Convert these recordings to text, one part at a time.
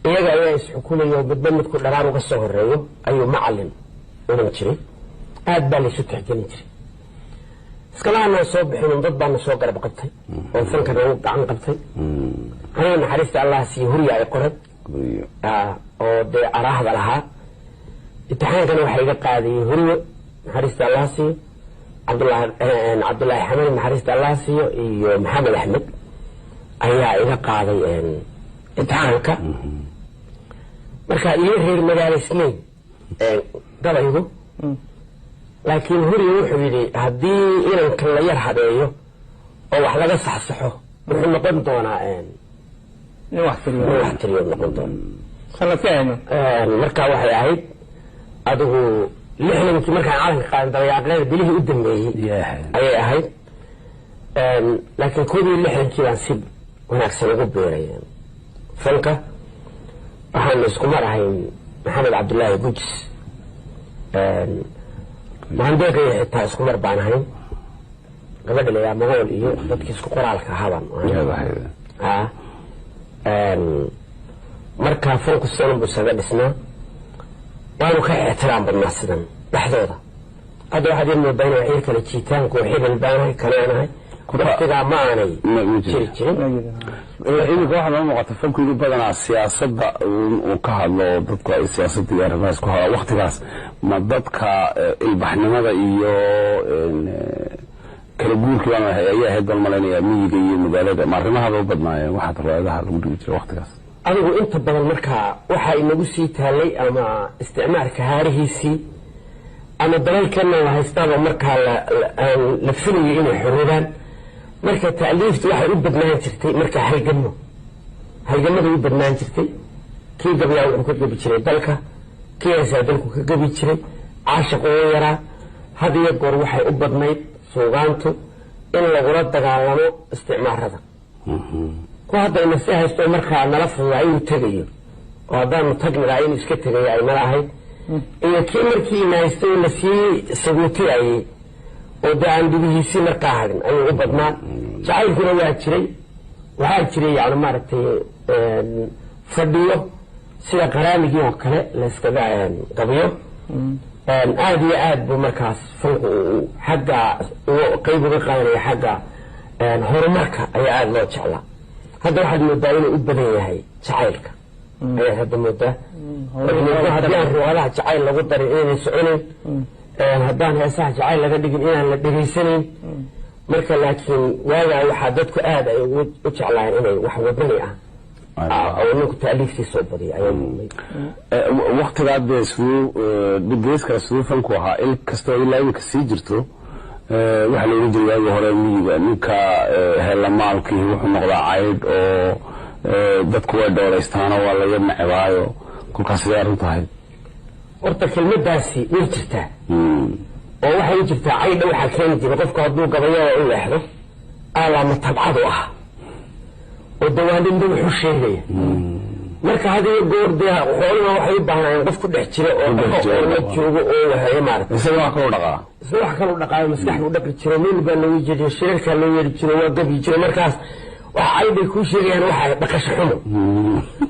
Iyaga ayaa isxukumaya oo midba midku dharaar uga soo horeeyo ayuu macalin odhan jiray. Aad baa laysu tixgelin jiray. Iskalahanaa soo bixin, dad baana soo garab qabtay oo fanka nagu gacan qabtay. Aniga naxariista Allah siiyo, Hurya ay qoray oo dee araahda lahaa. Imtixaankana waxaa iga qaadayay Huryo, naxariista Allah siiyo, Cabdullaahi Xamani, naxariista Allah siiyo, iyo Maxamed Axmed ayaa iga qaaday imtixaanka. Marka iyo reer magaalaysnayn gabaygu, laakiin Huryo wuxuu yidhi haddii inankan la yar habeeyo oo wax laga saxsaxo, wuxuu noqon doonaa nin wax tiriyo. Nin wax tiriyo noqon doona. Sanadkii aynu Marka waxay ahayd adigu 60kii markaan calanka qaadan dabayaaqeeda bilihii u dambeeyey ayay ahayd, laakiin 61kii baan si wanaagsan ugu biiray fanka. Waxaanu isku mar ahayn Maxamed Cabdullaahi Gujis, maandeeqaya xitaa isku mar baan ahayn, gabadha la yidhaha Magool iyo dadkii isku qoraalka ahaabaan. Marka fanku sidan buu isaga dhisnaa, waanu ka ixtiraam badnaa sidan dhexdooda. Hadda waxaad ii moodaa inay ciir kale jiitaanku hebel baanahay kanaanahay, waqtigaa ma aanay jiri jirin. Iminka waxaa noo muuqata fanku inuu badanaa siyaasadda uu ka hadlo oo dadku ay siyaasadda iyo arrimahaas ku hadlaan. Waktigaas ma dadka ilbaxnimada iyo kala guurkii baan ayaa ahayd baan malaynayaa, miyiga iyo magaalada, ma arrimahaba u badnaayeen waxaad riwaayadaha lagu dhigi jiray waktigaas? Adigu inta badan markaa waxaa inagu sii taalay ama isticmaalka haarihiisii ama dalalkana la haystaaba markaa la filayo inay xoroobaan. Marka ta'liiftu waxay u badnaan jirtay markaa halgamo, halgamaday u badnaan jirtay. Kii gabyaa wuxuu ka gebi jiray dalka, kii heesaa dalku ka gebi jiray, caashiq ugu yaraa. Had iyo goor waxay u badnayd suugaantu in lagula dagaalamo isticmaarada ku hadda ina si haysto markaa nala fududaa inuu tegayo, oo haddaanu tagni lahaa inuu iska tegayo ay nala ahayd, iyo kii markii ina haystay oo lasii saguutiyayey oo dee aan dugihiisii markaa hadhin ayuu u badnaa. Jacaylkuna waa jiray, waxaa jiray yani maaragtay fadhiyo sida qaraamigii oo kale layskaga gabiyo. Aada iyo aad buu markaas fanku xagga qeyb uga qaadanaya, xagga horumarka ayaa aada loo jeclaa. Hadda waxaad moodaa inuu u badan yahay jacaylka, ayaad hadda moodaa haddii aan riwaadaha jacayl lagu darin inaynay soconayn, haddaan heesaha jacayl laga dhigin inaan la dhegaysanayn. Marka laakiin waagaa waxaa dadku aada ay u jeclaayeen inay wax wadani ah oo ninku taaliiftiisa u badiyo ayaa mudnay. Waktigaa dee siduu gees kale siduu fanku ahaa, il kastoo ilaa iminka sii jirto, waxaa la ohan jiray waagii hore miyiga ninka heellamaalkii wuxuu noqdaa caydh oo dadku way dhowraystaanoo waa laga necbaayo. Kolkaas sidee arrintu ahayd? Horta kelmadaasi way jirtaa oo waxay u jirtaa caydha waxaa keeni jiray qofku hadduu gabayada u leexdo aalaama tabcadu ah oo dawaaninba wuxuu sheegaya. Marka had iyo goor dee xooluhuna waxay u baahnaayeen qof ku dhex jira oo dhaqo oo la joogo oo wahayo maarata. Isaga wax kaloo dhaqaa. Isna wax kaloo dhaqaayo, maskaxdu dhaqi jiro, meel baa loogu jiriyo, shirarkaa loo yeeri jiro, waa gabi jiro. Markaas waxa caydhay kuu sheegayaan waxa dhaqasho xumo.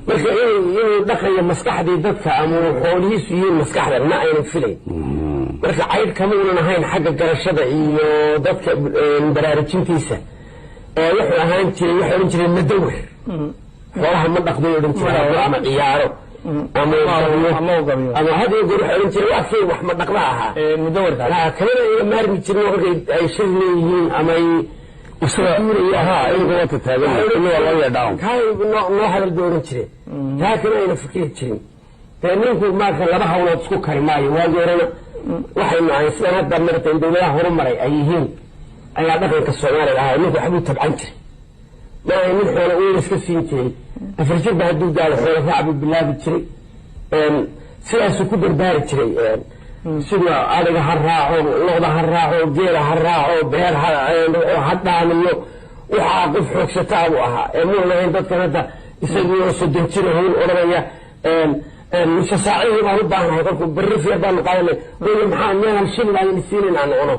Marka inuu dhaqayo maskaxdii dadka ama uu xoolihiisu yihiin maskaxda ma aynan filayn. Marka caydh kama unan ahayn xagga garashada iyo dadka baraarujintiisa ee wuxuu ahaan jiray, waxay odhan jireen madawir, xoolaha ma dhaqday odhan jiray, ama ciyaaro ama ama uu gabiyo ama had iyo goor waxay odhan jireen waa kii wax ma dhaqda ahaa mudawarka. Kamana ayna maarmi jirin oo markay ay shir leeyihiin ama ay Iminka waa tataagan waa loo yeedhaa. Kaay noo hadal bay odhan jireen, taa kama ayna fikiri jirin. Dee ninku maarka laba hawlood isku kari maayo. Waagii horena waxaynu ahayn sidan hadda maaragtay dowladaha horumaray ay yihiin ayaa dhaqanka Soomaaliga ahaa. Ninku waxbuu tabcan jiray, ma ahay nin xoola uun iska siin jiray. 4 jirba hadduu gaado xoola raac buu bilaabi jiray, sidaasuu ku barbaari jiray, sida adhiga ha raaco, lo'da ha raaco, geela ha raaco, beer ha dhaamiyo, waxaa qof xoogsataa buu ahaa. Ee muu lahayn dadkan hadda isagii oo 30 jir hawl odhanaya mise saacihii baan u baahnahay, kolku berri feer baanu qaadanay weli maxaa meelan shilin aan siinin aan cuno,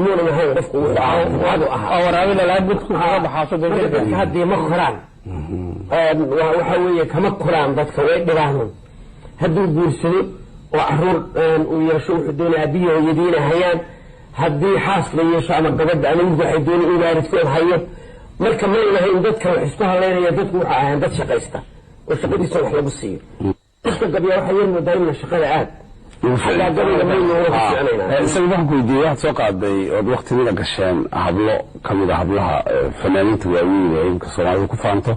muunan ahayn. Qofku wuxuu ahaa adu ahaa oo waraabi lalahaa budku kaga baxaa 30 Marka jirka. Dadka haddii ma koraan. Waxa weeye kama koraan dadka, way dhibaanan. Hadduu guursado oo caruur uu yeesho, wuxuu doonaya aabbihi hooyadiina hayaan. Haddii xaas la yeesho ama gabadha ama wiilku, waxay doonay in waalidkood hayo. Marka may lahayn dadka wax isku haleynaya. Dadku waxa ahayn dad shaqaysta oo shaqadiisa wax lagu siiyo. Dadka gabya waxay yar moodaa inna shaqada aad xaggaa gabayga maynu uga ficnaynaa. Isaga waxaan ku weydiiyey, waxaad soo qaaday ood waktigina gasheen hablo ka mid a hablaha fanaaniinta waaweyn ee imka Soomaalidu ku faanto.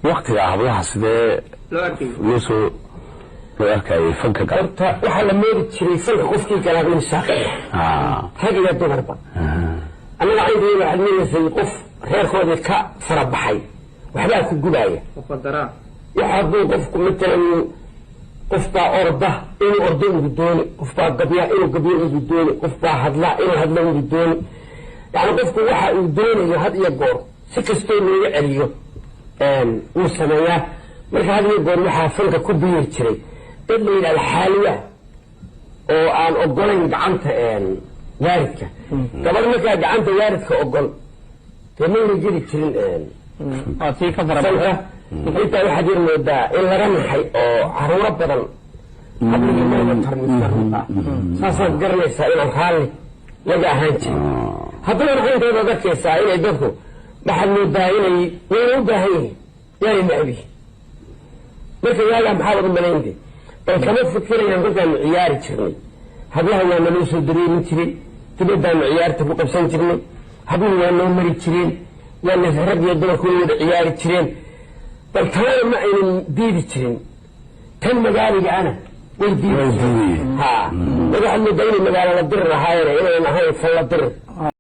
Waktigaa hablaha sidee loo arkay? Loo soo loo arkayay fanka gal? Horta waxaa la moodi jiray fanka qofkii galaa inuu saaqi yahay, rag iyo dumarba. Annaga caynkayga waxaad moodaysay qof reerkoodii ka farabaxay, waxbaa ku gubaaya. Muqadaraa. Waxa hadduu qofku matalan, qof baa orda inuu ordo ugu dooni, qof baa gabya inuu gabyo ugu dooni, qof baa hadla inuu hadlo ugu dooni. Yani qofku waxa uu doonayo had iyo goor si kastoo looga celiyo wuu sameeyaa. Marka had iyo goor waxaa fanka ku biiri jiray dad la yidhahda xaaliya oo aan ogolayn gacanta waalidka. Gabadh markaa gacanta waalidka ogol dee mayna geli jirin waa tii ka fara fanka. Intaa waxaad yar moodaa in laga naxay oo caruuro badan habligii mayba tarmisaruta. Saasaad garanaysaa inaan raalli laga ahaan jirin. Haddana raxintooda ad arkaysaa inay dadku waxaad moodaa inay wayna u baahan yihiin, yaanay necab yihiin. Marka waagaa maxaa wada malaynte bal kama fikirayaan. Kolkaanu ciyaari jirnay hablaha waa naloo soo dareemin jiray, dibaddaanu ciyaarta ku qabsan jirnay, habluhu waa noo mari jireen, waa rag iyo dumarku way wada ciyaari jireen. Bal taana ma aynan diidi jirin, tan magaaliga ana way diidi Way jireen. Diidayeen. Ha, marka waxaad moodaa inay magaalo la dirir ahaayeen, inaynan ahayn fan la dirir.